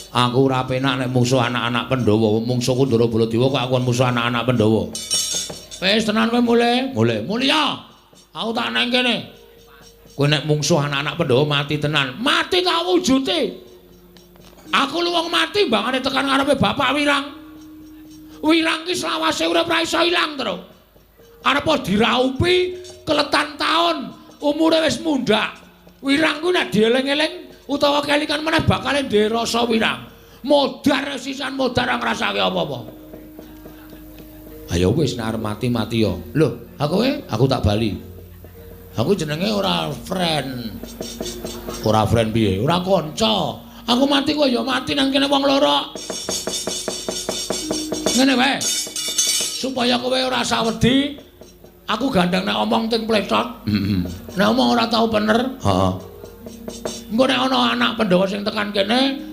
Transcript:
Aku ora penak nek mungsuh anak-anak Pandhawa. Mungsuhku Ndara Baladewa kok aku mungsuh anak-anak Pandhawa. Wis tenan kowe mulih? Mulih. Mulya. Aku tak nang kene. Kowe nek mungsuh anak-anak Pandhawa mati tenan. Mati tak wujude. Aku lu wong mati mbangane tekan ngarepe Bapak Wirang. Wirang ki selawase urip ora iso ilang, Tru. Arep diraupi keletan taun, umure wis mundhak. Wirang ku nek dieling-eling utawa kelingan meneh bakal duwe rasa wirang. Modar sisan modar ngrasake apa-apa. Ayo wis nek arep mati-mati yo. Lho, aku kowe, aku tak bali. Aku jenenge ora friend. Ora friend piye? Ora kanca. Aku mati kowe ya mati nang kene wong loro. Ngene wae. Supaya kowe ora sawedi, aku gandeng nek omong ting plecot. Heeh. Nek omong ora tau bener. Heeh. Engko nek ana anak Pandhawa sing tekan kene